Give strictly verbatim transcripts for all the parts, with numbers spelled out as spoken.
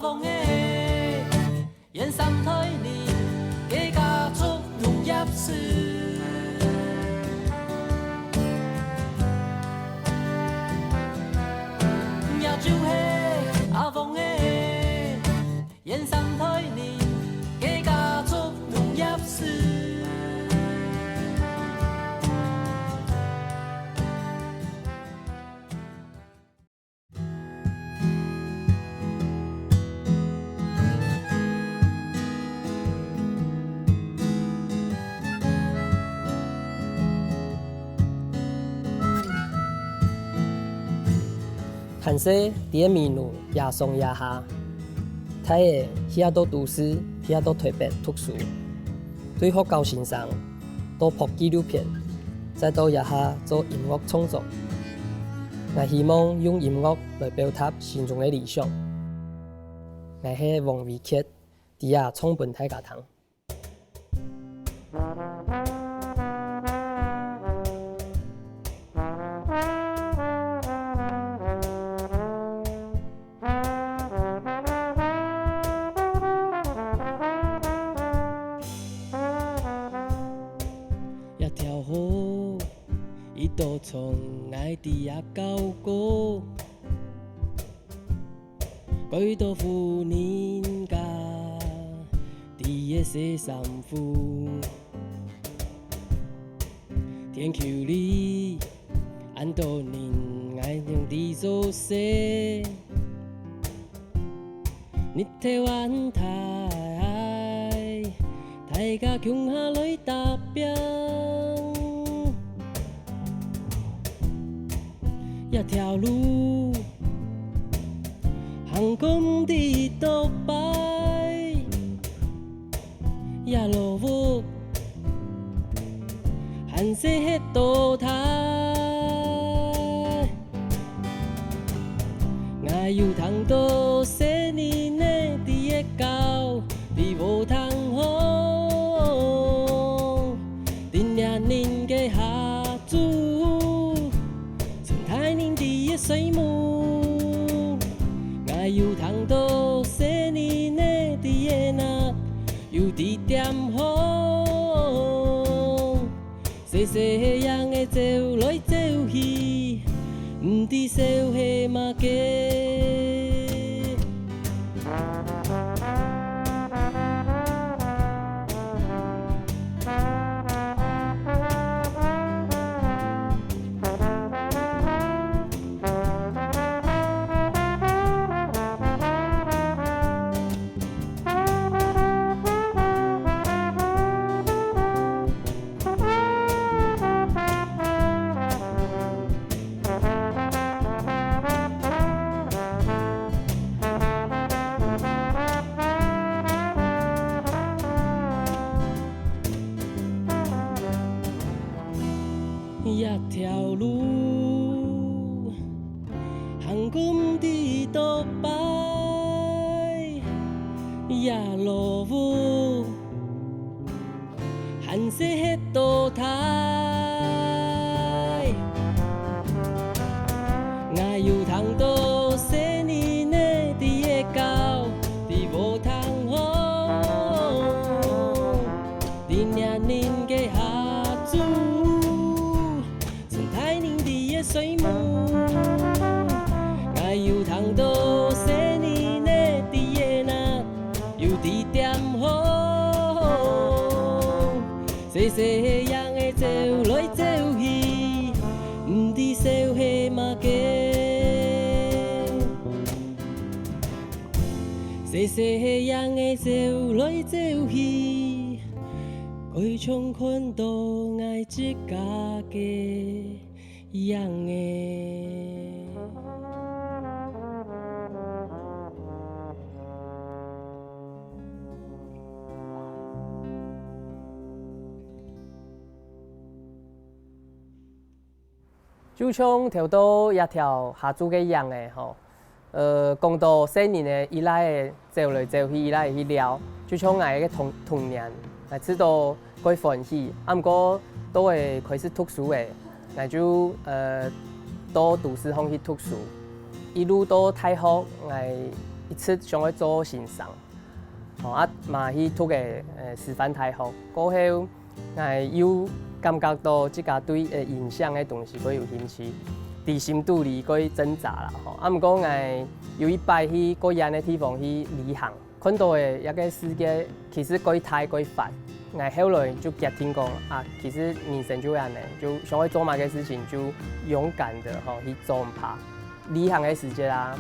公个，原生態人，个家族農業師。也就係阿峰个，原生態人，个家族農業師。 還細，在該美濃爺上爺下，大仔去啊到都市，去啊到臺北讀書。對學校先生，到拍紀錄片，再到這下做音樂創作。𠊎希望用音樂來表達心中个理想。𠊎係王維傑，在這唱分大家聽。 這條河，一道從𠊎在這高高，蓋多婦人家，在這洗衫褲。 田坵裡，恁多人𠊎用在做事。日頭恁大，大家共下來打拚。這條路，行過毋知幾多擺。 這老屋，還細歇到大。𠊎有聽到細人仔在該噭，在屋頂項，在若人个下 晝，像大人在該睡目。𠊎有聽到細人仔在該鬧，又在恬風。細細个影仔走來走去，毋知愁係麼个。 這條路，行過毋知幾多擺，這老屋， 還細歇到大。𠊎有聽到細人仔在該噭，在屋頂項，在若人个下晝， 像大人在該睡目。𠊎有聽到細人仔在該鬧，又在恬風。細細个影仔走來走去，毋知愁係麼个。細細个影仔走來走去， 蓋像看到𠊎自家个影仔。就像頭到這條下晝个影仔吼， 呃，講到細人仔一垤仔走來走去，一垤仔去尞，就像𠊎个童，童年，𠊎試著蓋歡喜。啊，毋過到仔開始讀書仔，𠊎就，呃，到都市項去讀書。一路到大學，𠊎 一直想愛做先生，吼，啊嘛去讀个，呃，師範大學。過後，𠊎又感覺到自家對，呃，影像个東西較有興趣，在心肚裡較掙扎啦，吼。啊毋過𠊎有一擺去較遠个地方去旅行，看到个一個世界其實較大較闊。𠊎後來就決定講，啊，其實人生就係恁仔，就想愛做麼个事情就勇敢个，吼，去做毋怕。旅行个時節啊，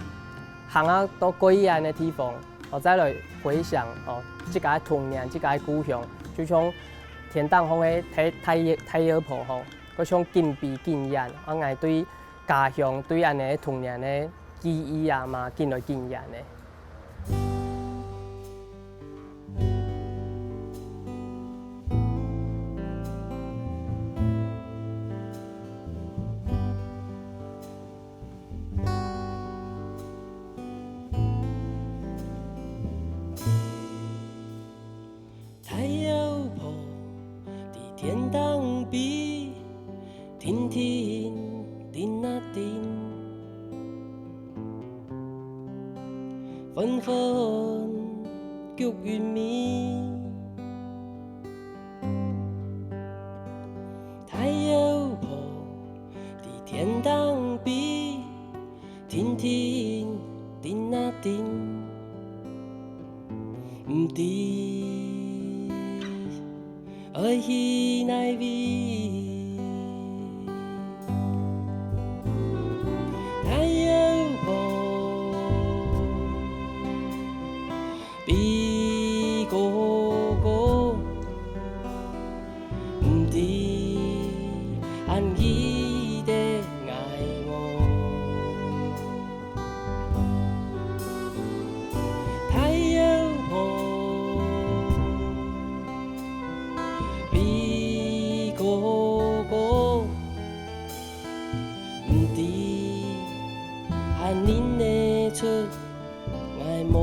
行啊到較遠个地方，哦，再來回想，哦，自家个童年，自家个故鄉，就像天頂項个太，太，太陽婆吼，佢像緊飛緊遠，啊，𠊎對家鄉，對恁仔个童年个記憶啊嘛，緊來緊遠呢。 太陽婆在天頂飛，定定定啊定，粉粉菊韻味。 太陽婆在天頂飛，定定定啊定，毋知愛去哪位。太陽婆 飛高高，毋知還記得𠊎無？太陽婆，飛高高，毋知還認得出 𠊎無。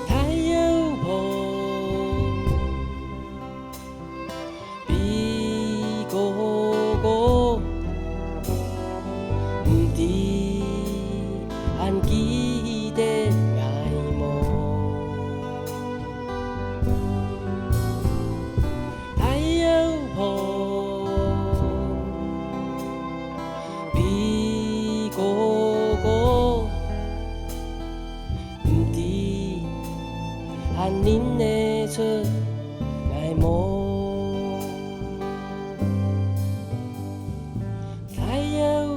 太陽婆，飛高高，毋知還記得𠊎無？ 太陽婆，飛高高，毋知還認得出𠊎無？太陽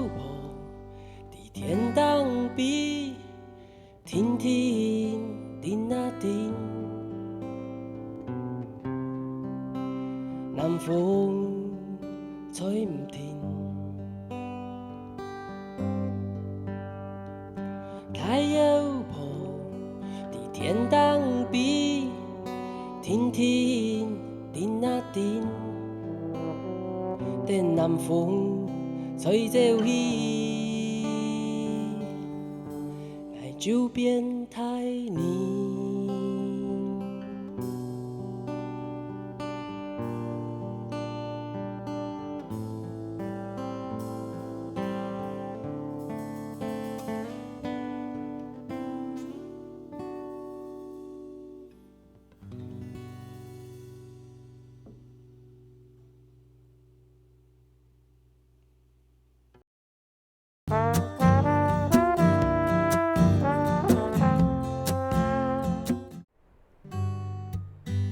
婆，在天頂飛， 停停停啊停，南風吹毋停。太陽婆，在天頂飛，停停停啊停，等南風吹走去。 𠊎就變大人。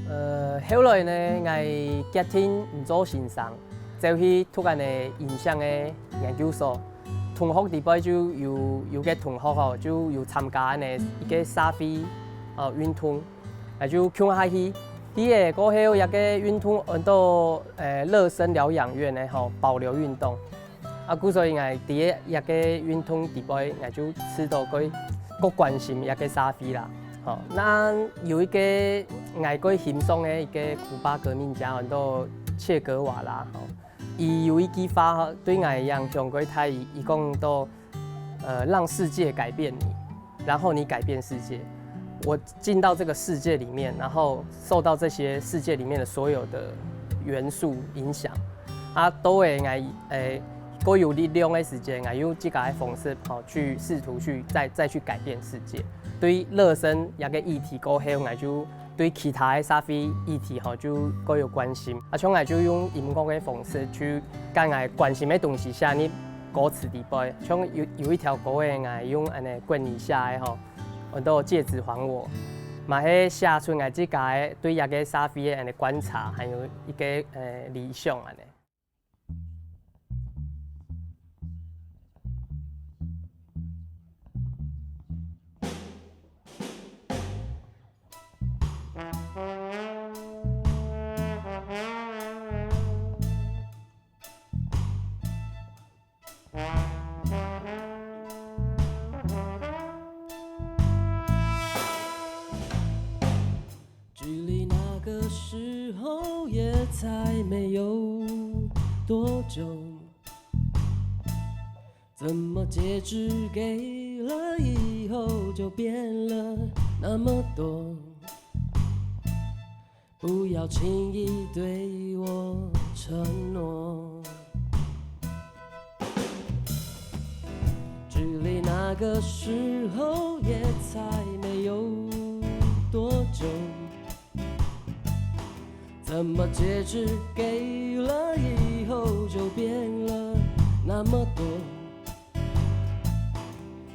呃，後來呢，𠊎決定毋做先生，走去讀恁仔影像个研究所。同學裡背就有，有个同學吼，就有參加恁仔一個社會，呃，運動。𠊎就共下去。去了過後，這个運動安到，呃，樂生療養院个吼，保留運動。啊，故所以𠊎在這个運動底背，𠊎就試著過，過關心這个社會啦。吼，那有一个𠊎過欣賞个一个古巴革命家，安到切格瓦拉，吼。 佢有一句話對𠊎影響過大，佢講到，呃，讓世界改變你，然後你改變世界。我進到這個世界裡面，然後受到這些世界裡面的所有的元素影響。啊，都會𠊎，誒，過有力量个時間，𠊎用自家个方式，吼，去試圖去再，再去改變世界。對樂生這个議題過後，𠊎就 對其他个社會議題吼，就過有關心。啊，像𠊎就用音樂个方式去將𠊎關心个東西寫入歌詞裡背。像有，有一條歌仔，𠊎用恁呢國語寫个吼，安到《戒指還我》，嘛係寫出𠊎自家个對這个社會个恁呢觀察，還有一个，呃，理想恁呢。 距离那个时候也才没有多久，怎么戒指给了以后就变了那么多？不要轻易对我承诺。 距离那个时候也才没有多久，怎么戒指给了以后就变了那么多？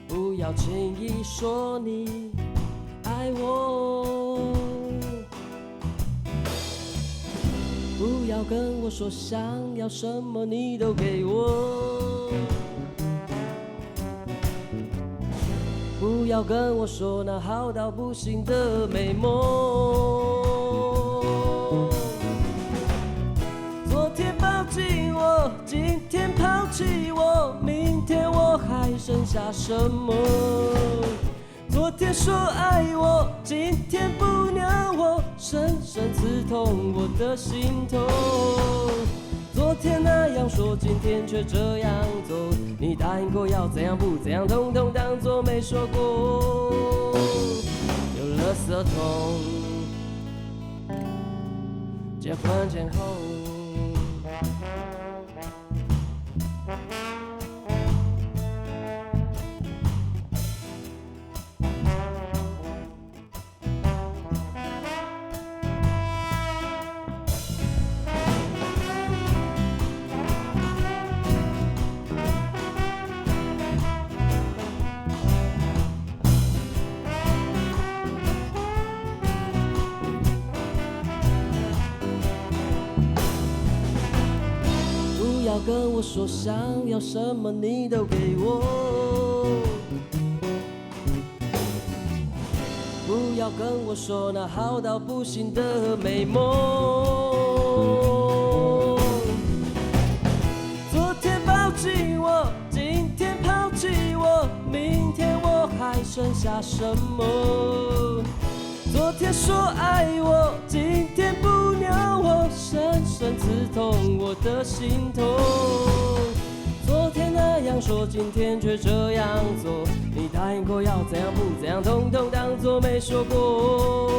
不要轻易说你爱我。 不要跟我说想要什么你都给我，不要跟我说那好到不行的美梦。昨天抱紧我，今天抛弃我，明天我还剩下什么？ 昨天说爱我，今天不鸟我，深深刺痛我的心头。昨天那样说，今天却这样做。你答应过要怎样不怎样，统统当作没说过。有垃圾桶，结婚前后。 不要跟我说想要什么你都给我。 不要跟我说那好到不行的美梦。昨天抱紧我，今天抛弃我，明天我还剩下什么？昨天说爱我，今天不鸟我，深深刺痛我的心头。 昨天那样说，今天却这样做。你答应过要怎样不怎样，统统当作没说过。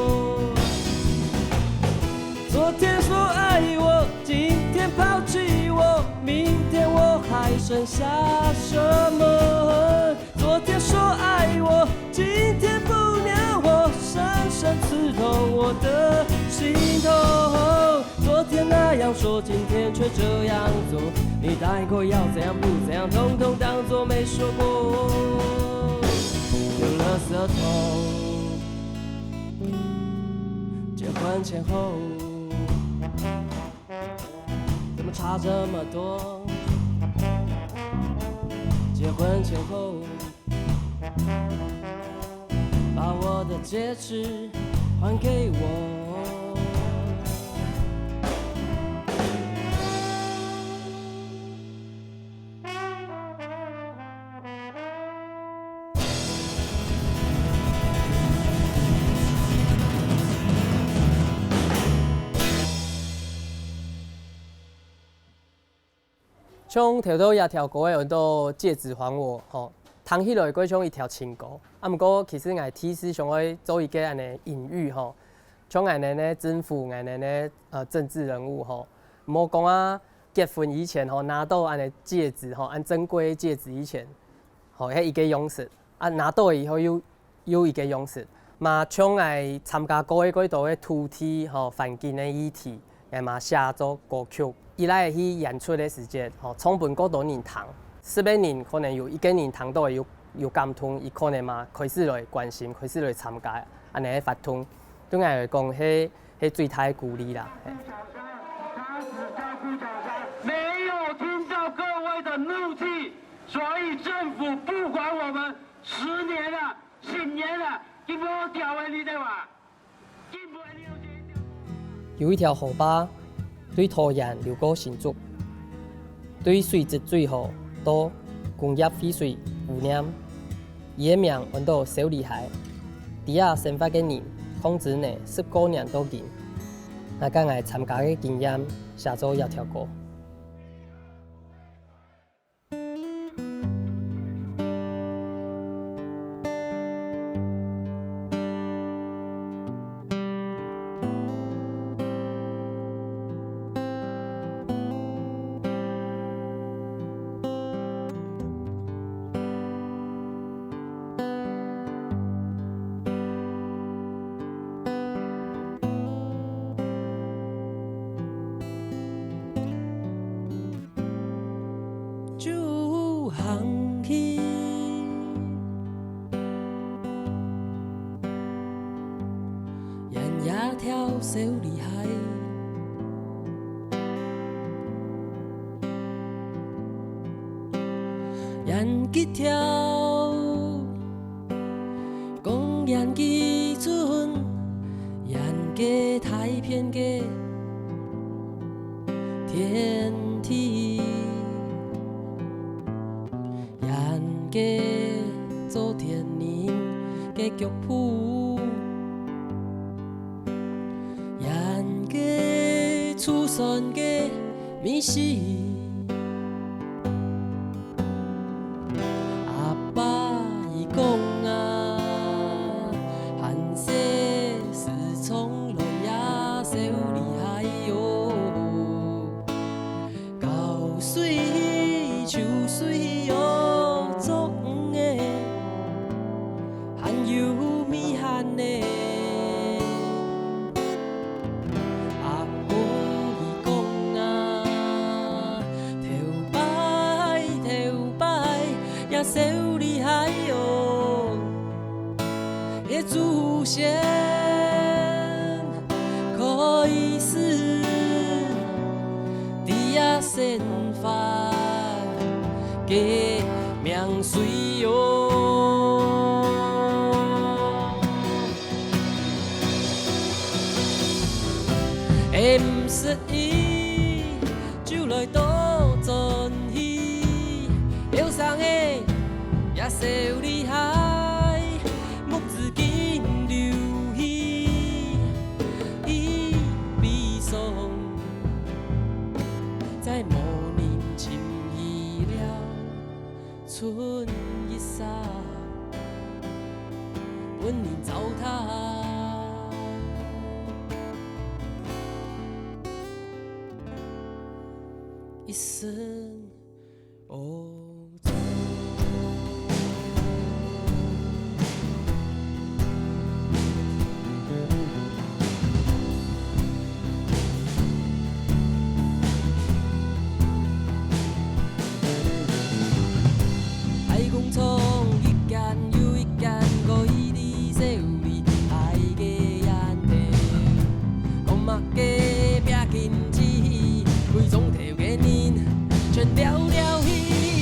昨天说爱我，今天抛弃我，明天我还剩下什么？昨天说爱我，今天不鸟我，深深刺痛我的心头。 昨天那样说，今天却这样做。你答应过要怎样不怎样，统统当作没说过。有垃圾桶，结婚前后，怎么差这么多？结婚前后， 把我的戒指还给我。像頭到這條歌个安到《戒指還我》吼，聽起來蓋像一條情歌。啊，毋過其實𠊎第一想愛做一個恁呢隱喻吼，像𠊎等呢政府，𠊎等呢呃政治人物吼，莫講啊結婚以前吼拿到恁呢戒指吼，恁珍貴个戒指以前，吼，係一個樣式。啊，拿到以後又又一個樣式。嘛像𠊎參加過个蓋多个土地吼環境个議題，𠊎嘛寫做歌曲。一來去演出个時節吼，唱分蓋多人聽，十個人可能有一個人聽到有有感動，佢可能嘛開始來關心，開始來參加恁呢个活動，對𠊎來講係係最大个鼓勵啦。嘿。没有听到各位的怒气，所以政府不管我们十年了，十年了，你不要屌你对吧？ 有一條河壩對桃園流過新竹，對水質水好到工業廢水污染，佢个名安到小里溪。在這生活个人抗爭了十過年到今，𠊎將𠊎參加个經驗寫做這條歌。 就行去。沿這條小里溪，沿幾條 公園基準，沿該大片个天地，沿該做田人个腳步，沿該出山个味緒。 阿爸佢講啊，還細時常來這小里溪喲，搞水、泅水喲，捉魚仔，還有米飯仔。阿公佢講啊，頭擺，頭擺， 這小里溪喲，个祖先開始在這生活个名水喲。下暗時佢 就來倒轉去，後生个這小里溪，目珠緊流淚，去悲傷，再無人尋佢了，賰一儕分人糟蹋。 一生無做。愛工廠一間又一間，過一滴小米，愛个煙頭，講麼个別緊去，歸總頭 个人全了了去。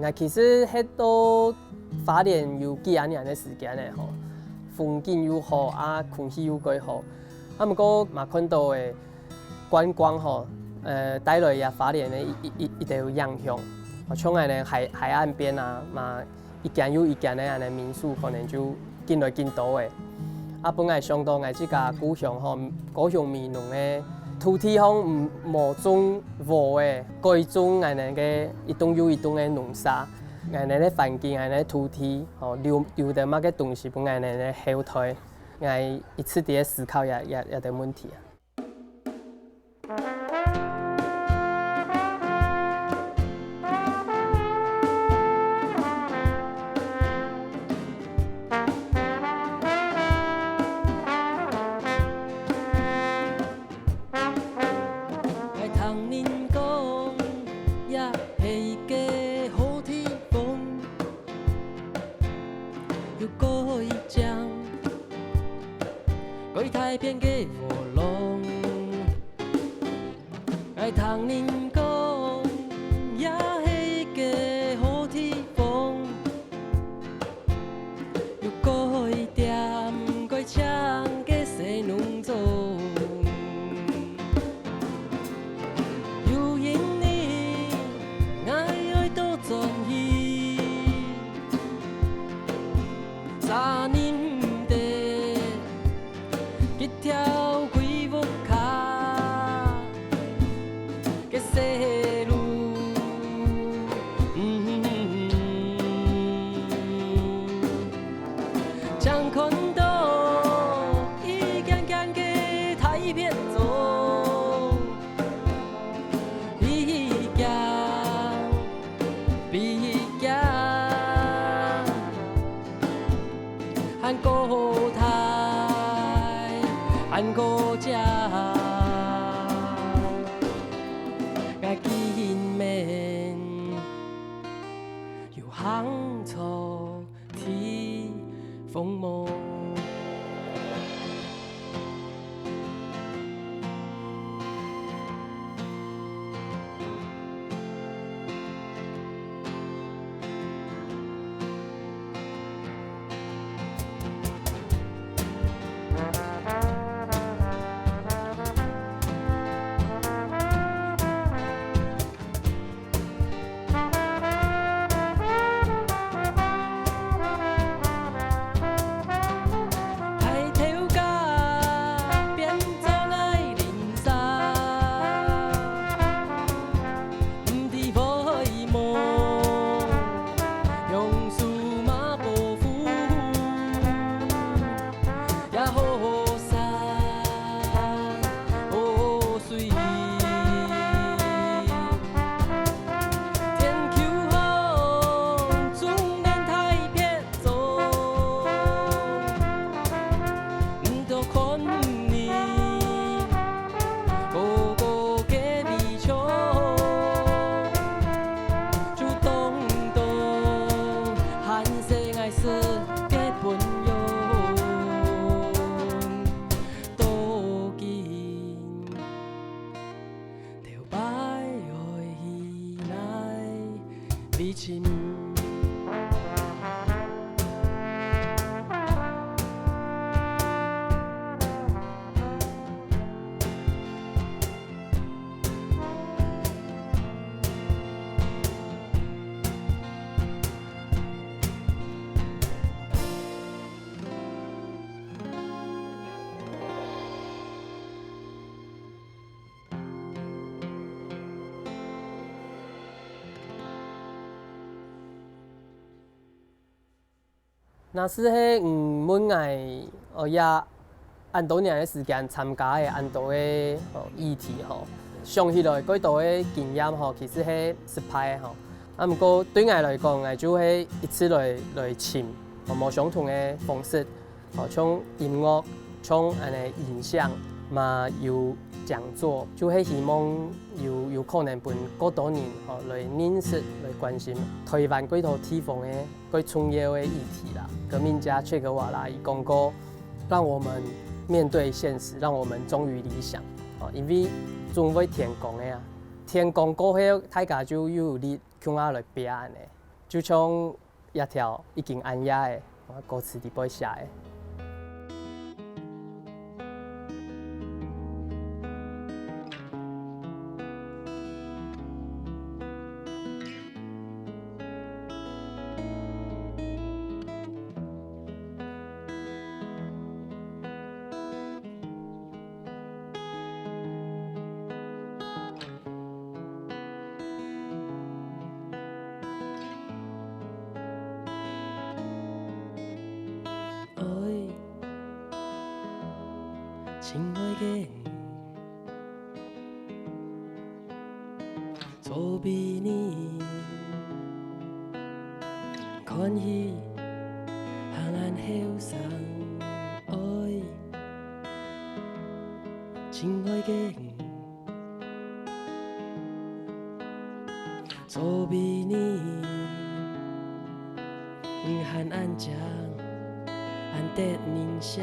啊，其實歇到花蓮有幾下年个時間了吼，風景又好啊，空氣又蓋好。啊，毋過嘛看到个觀光吼，呃，帶來這花蓮个一、一、一、一兜影響。像恁呢海、海岸邊啊，嘛一間又一間个恁呢民宿，可能就緊來緊多个。啊，分𠊎想到𠊎自家故鄉吼，高雄美濃个土地項無、無種禾个，改種恁呢个一棟又一棟个農舍。 𠊎等个環境，𠊎等个土地，吼，留、留得麼个東西分𠊎等个後代。𠊎一直在思考這、這、這个問題啊。𠊎聽人講，這係一个好地方，有蓋靚、蓋大片个禾塱。𠊎聽人講，這係一个好地方， 有蓋恬蓋淨个細農莊。有一日，𠊎愛倒轉去，儕認得 一條歸屋下个細路，正看到一間間个大片莊，一間 比一間還過大，還過靚。𠊎今晡日有行錯地方無？ 大頭家變做𠊎鄰舍，毋知會無用數碼保護。 也好山好水，天球項種等大片莊，毋多看你哥哥个微笑，就當當還細𠊎識个朋友。 到今，頭擺愛去哪位尋？ 若係係，嗯，問𠊎，哦，也恁多年个時間參加个恁多个，哦，議題吼，想起來蓋多个經驗吼，其實係失敗个吼。啊，毋過對𠊎來講，𠊎就係一直來，來尋，哦，無相同个方式。 哦，像音樂，像恁呢影像，嘛有講座，就係希望有，有可能分較多人，吼，來認識、來關心台灣幾多地方个蓋重要个議題啦。革命家切格瓦拉佢講過，讓我們面對現實，讓我們忠於理想。哦，因為總會天光个啊，天光過後，大家就有力共下來拚恁呢。就像這條已經恁夜个，歌詞裡背寫个。 愛，親愛个，做比你看起還恁後生。愛，親愛个， 做比你還恁靚，恁得人惜。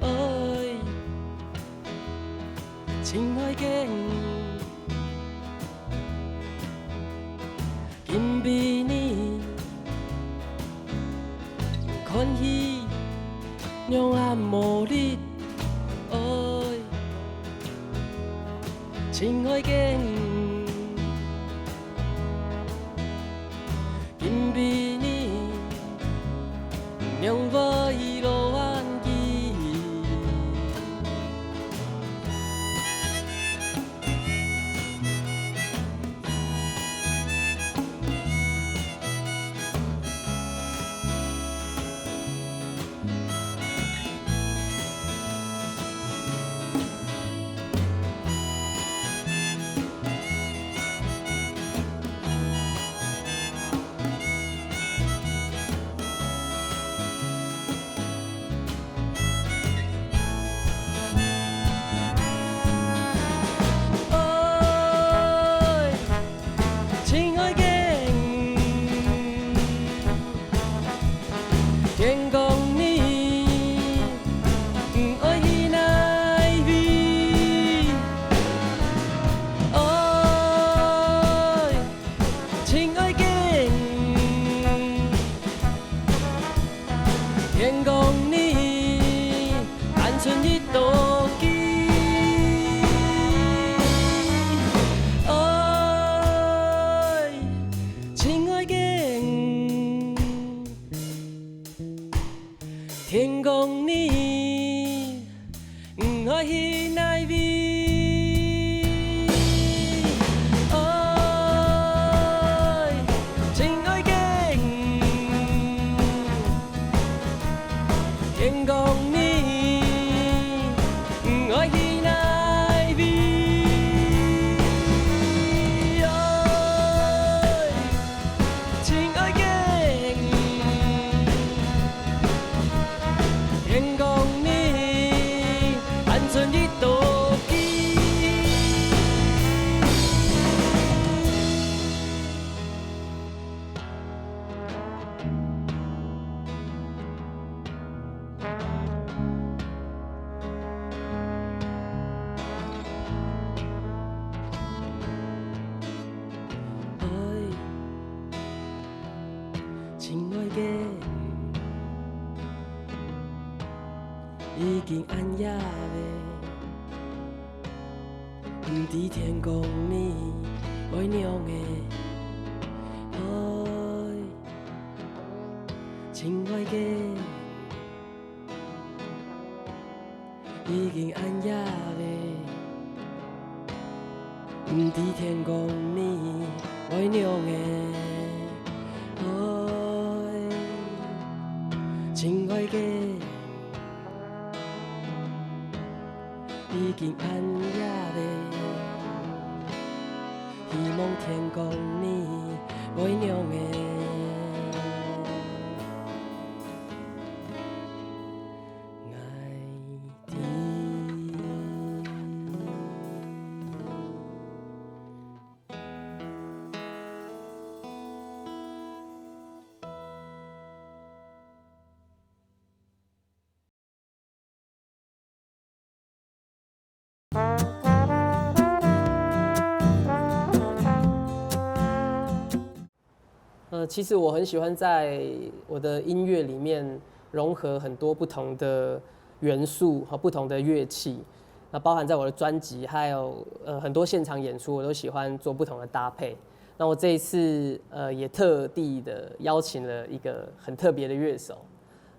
愛，親愛个，今比你看起仰恁無力。愛，親愛个， 今比你仰會老恁遲。 愛，親愛个，天光日，毋愛去哪位。愛，親愛个， 天光日，單純一道枝。愛，親愛个，天光日， 毋愛去哪位。愛，親愛个，天光日，毋愛去哪位。愛，親愛个， 天光日，單純一道枝。愛， 親愛个，已經恁夜咧，毋知天光日會仰仔。愛，親愛个， 已經恁夜咧，毋知天光日會仰仔。愛，親愛个，已經暗夜咧，希望天光你會仰會。呃，其实我很喜欢在我的音乐里面融合很多不同的元素和不同的乐器，那包含在我的专辑，还有，呃，很多现场演出，我都喜欢做不同的搭配。那我这一次，呃，也特地地邀请了一个很特别的乐手，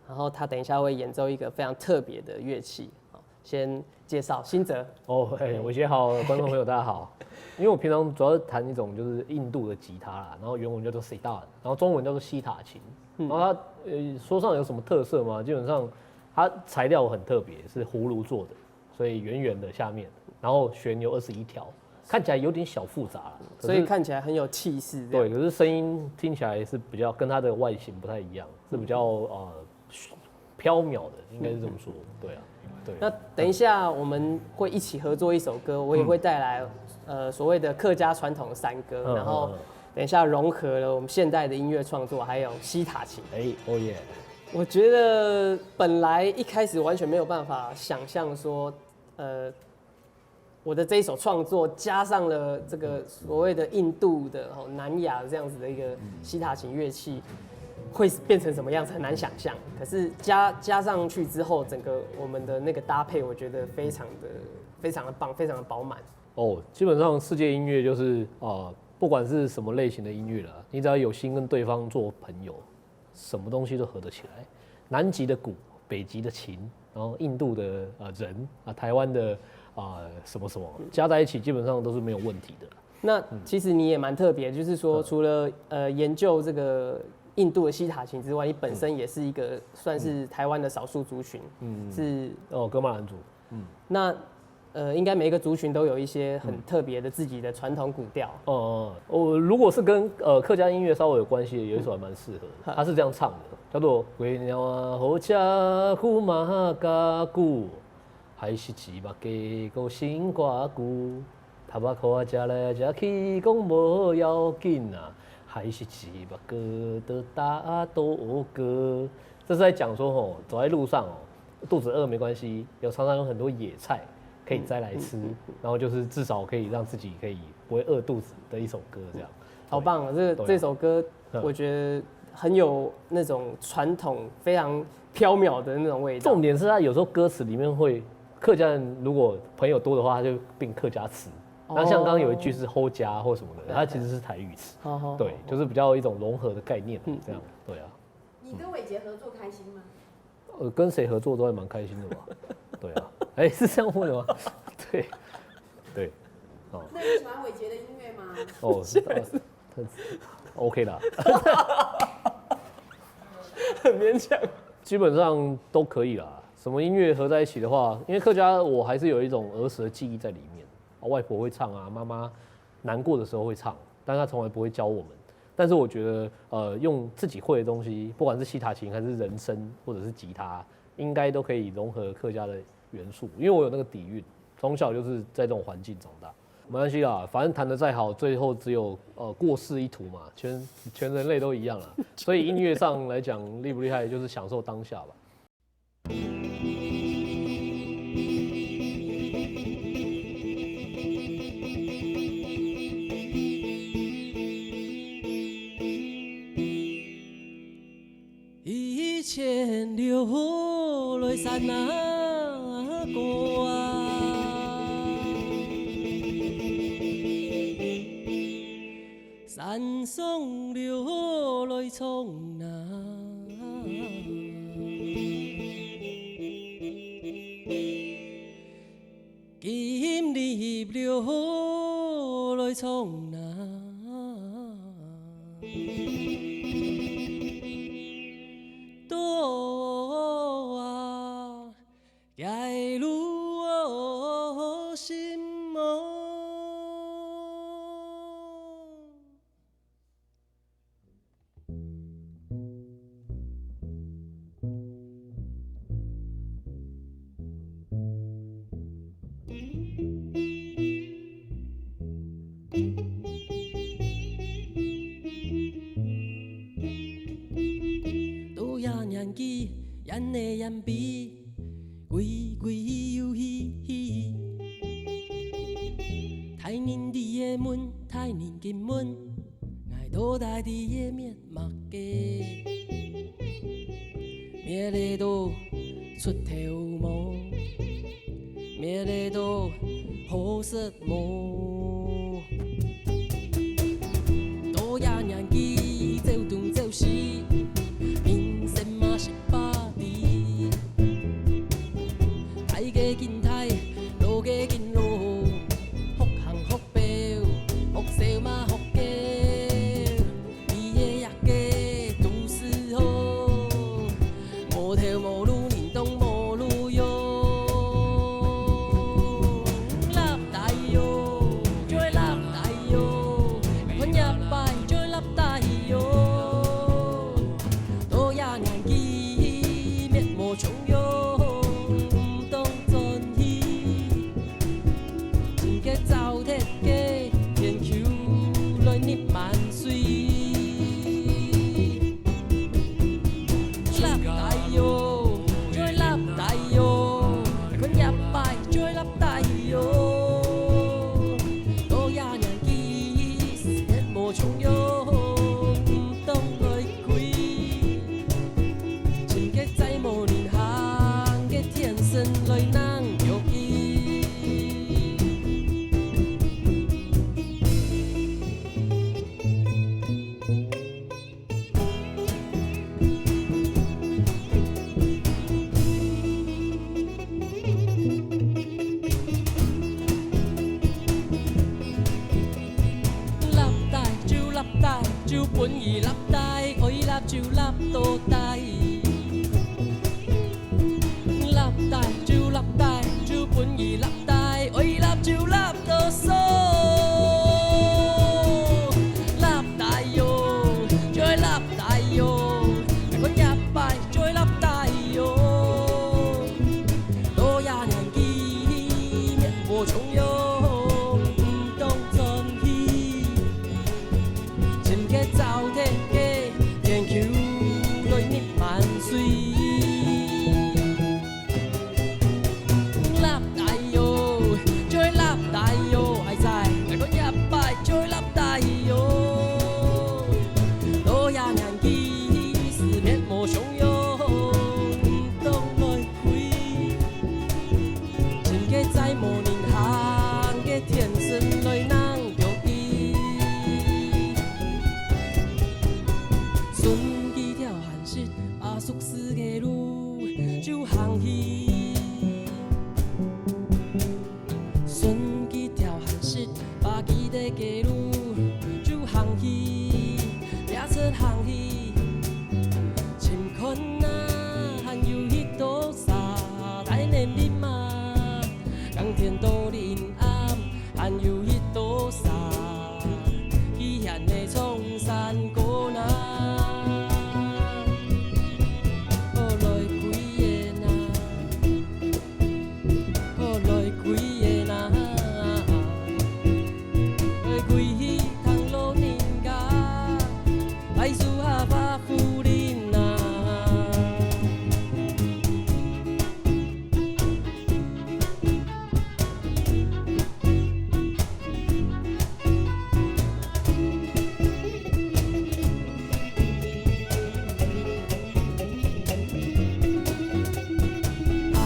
然后他等一下会演奏一个非常特别的乐器。好，先介绍新哲。哦，嘿，伟杰好，观众朋友大家好。因为我平常主要是弹一种就是印度的吉他啦，然后原文叫做 sitar，然后中文叫做西塔琴。然后它，呃，说上有什么特色吗？基本上它材料很特别，是葫芦做的，所以圆圆的下面，然后弦有二十一条，看起来有点小复杂啦。可是所以看起来很有气势，这样。对，可是声音听起来是比较跟它的外形不太一样，是比较，呃，飘渺的，应该是这么说。对啊，对。那等一下我们会一起合作一首歌，我也会带来，呃，所谓的客家传统的山歌，嗯，然后等一下融合了我们现代的音乐创作，还有西塔琴。哎，哦耶！我觉得本来一开始完全没有办法想象说，呃，我的这一首创作加上了这个所谓的印度的，哦，南亚这样子的一个西塔琴乐器，会是变成什么样子，很难想象。可是加，加上去之后，整个我们的那个搭配，我觉得非常的，非常的棒，非常的饱满。哦，基本上世界音乐就是，呃，不管是什么类型的音乐啦，你只要有心跟对方做朋友，什么东西都合得起来。南极的鼓，北极的琴，然后印度的，呃，人啊，台湾的，啊，什么什么，加在一起基本上都是没有问题的。那其实你也蛮特别，就是说，除了，呃，研究这个印度的西塔琴之外，你本身也是一个算是台湾的少数族群，嗯，是哦，噶玛兰族。嗯，那，呃，应该每一个族群都有一些很特别的自己的传统古调。哦，哦，哦，如果是跟，呃，客家音乐稍微有关系的，有一首还蛮适合的，它是这样唱的，叫做《月娘啊，好食苦嘛加苦》。 還係只目雞个心掛久，頭仔箍啊，食來食去講無要緊啊，還係只目雞都打倒過。這是在講說吼，走在路上哦，肚子餓沒關係，有常常有很多野菜可以摘來吃，然後就是至少可以讓自己可以不會餓肚子的一首歌這樣。好棒哦，這，對啊。這首歌，嗯。我覺得很有那種傳統非常飄渺的那種味道。重點是他有時候歌詞裡面會，客家人如果朋友多的話，他就變客家詞。哦。那像剛剛有一句是"好食"或什么的，对，它其实是台语词。好，好，对，好。就是比较一种融合的概念，嗯。这样，对啊。你跟伟杰合作开心吗？呃，跟谁合作都还蛮开心的吧。对啊。哎，是这样问的吗？对，对，哦。那你喜欢伟杰的音乐吗？哦，呃，OK 啦。很勉强。基本上都可以啦。什么音乐合在一起的话，因为客家我还是有一种儿时的记忆在里面。啊，外婆会唱啊，妈妈难过的时候会唱，但她从来不会教我们。但是我觉得，呃，用自己会的东西，不管是西塔琴还是人声，或者是吉他，应该都可以融合客家的元素，因为我有那个底蕴，从小就是在这种环境长大。没关系啦，反正弹得再好，最后只有，呃，过世一途嘛，全，全人类都一样啦。所以音乐上来讲厉不厉害，就是享受当下吧。 以前流落山啊歌啊，山上流落冲啊。今日流落冲啊。 多啊，街路哦。个煙味，歸歸遊戲。大人你个問，大人个問，𠊎到底你个面目个？滅了都出頭毛，滅了都好食無？到這年紀，走東走西，人生嘛是 大个緊大，老个緊老，學行學標，學笑嘛學狗。你个這个都市風，無頭無路，人當無路用。落大雨，就會落大雨，看這擺就會落大雨。 到這年紀，面無重陽，毋當轉去。尋个燥忒个，天球來入萬歲。落大雨，就會落大雨，看這擺就會落大雨。到這年紀，面無重陽，毋當來 歸，尋个再無人行个天生來弄著佢。落大就落大， 就分伊落大，愛落就落到大。落大就落大，就分伊落大，愛落就落到爽。落大雨，就愛落大雨，看這擺就愛落大雨。到這年紀，面無重陽，毋當轉去。 尋个燥忒个，天球來入萬歲。落大雨，就愛落大雨，哎哉，來看這擺就愛落大雨。到這年紀，是面無重陽，毋當來 開，尋个再無人行个天生來弄著佢。順佢條限時，啊，熟識个路就行去。順佢條限時， 把記得个路就行去，掠出行去。尋看啊，還有幾多儕，大年日嘛，講天到臨暗，還有幾多儕，佢還會唱山歌呢。好來歸个啊， 好來歸个啊，來歸去聽老人家，來樹下發福林啊。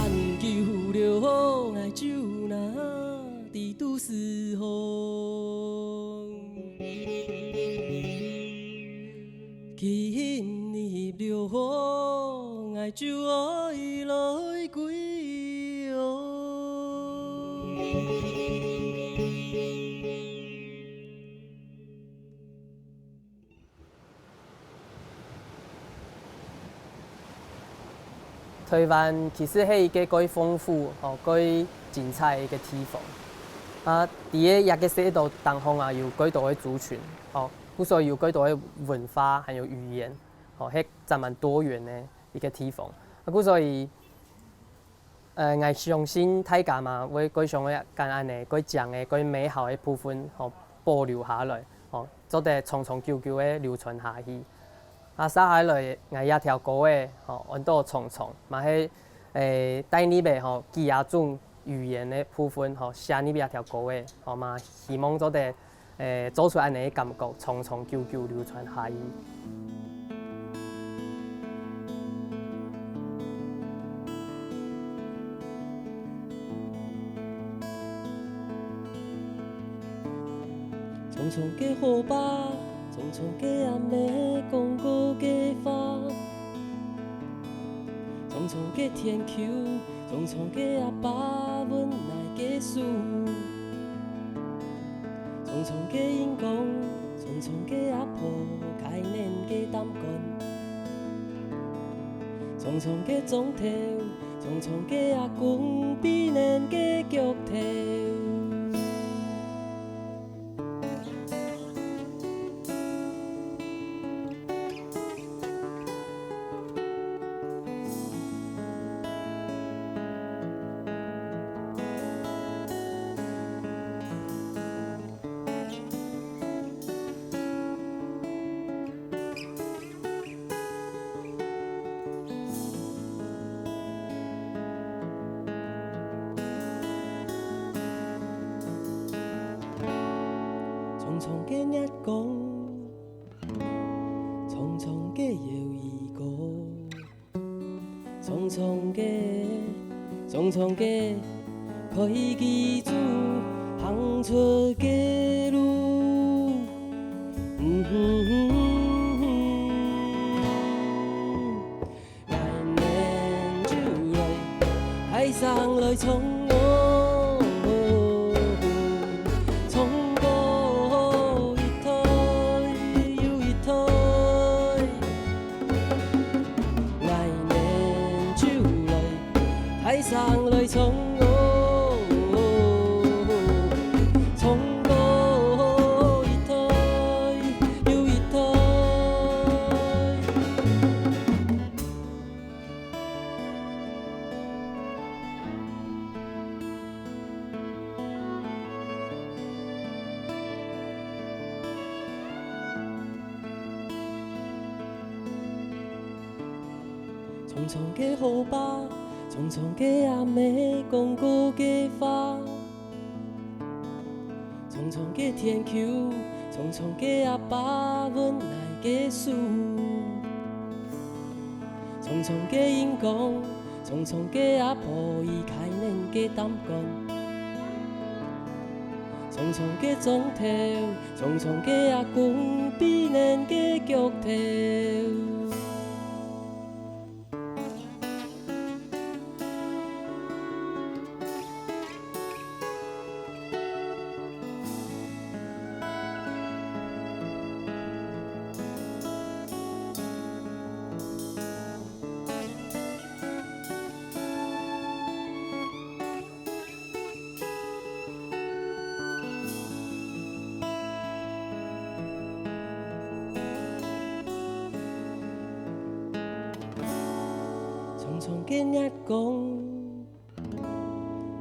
恁久了，𠊎就若在都市風。今日了，𠊎就愛來歸哦。 臺灣其實係一個蓋豐富、吼，蓋精彩个一個地方。啊，在這個世界當中啊，有蓋多个族群，吼，故所有蓋多个文化，還有語言，吼，係真蠻多元个一個地方。啊，故所以，呃，𠊎相信大家嘛，會蓋想愛將恁仔蓋靚个、蓋美好个部分，吼，保留下來，吼，做得長長久久个流傳下去。啊，續下來，𠊎這條歌仔，吼，安到《匆匆》，嘛係，欸，帶入來，吼，幾下種語言个部分，吼，寫入這條歌仔，吼，嘛希望做得，欸，做出恁仔个感覺，長長久久流傳下去。 匆匆个河壩，匆匆个阿姆講過个話，匆匆个田坵，匆匆个阿爸溫暖个手，匆匆个陽光，匆匆个阿婆開冷个擔竿，匆匆个鐘頭， 匆匆个阿公避冷个腳頭。 匆匆个月光，匆匆个友誼歌，匆匆个，匆匆个，開始行出个路。 𠊎等就來，大聲來唱哦，唱歌一代又一代。𠊎等就來，大聲來唱哦，唱歌一代又一代。 匆匆个河壩，匆匆个阿姆講過个話，匆匆个田坵，匆匆个阿爸溫暖个手，匆匆个陽光，匆匆个阿婆伊開冷个擔竿，匆匆个鐘頭，匆匆个阿公避冷个腳頭。 匆匆个月光，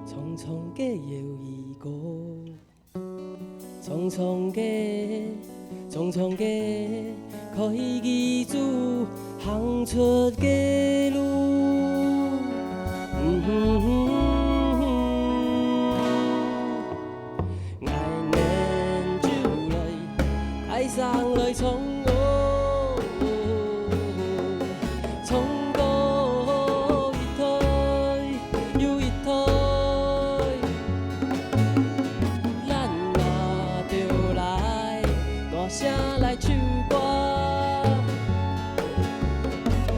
匆匆个友誼歌，匆匆个，匆匆个，開始行出个路。嗯哼哼哼哼。 𠊎等就來，大聲來唱哦，唱歌一代又一代。咱啊就來，大聲來唱歌。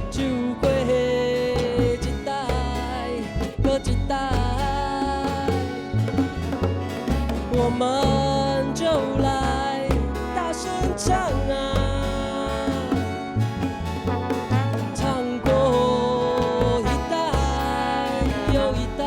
就過一代又一代，我們就來大聲唱啊，唱過一代又一代。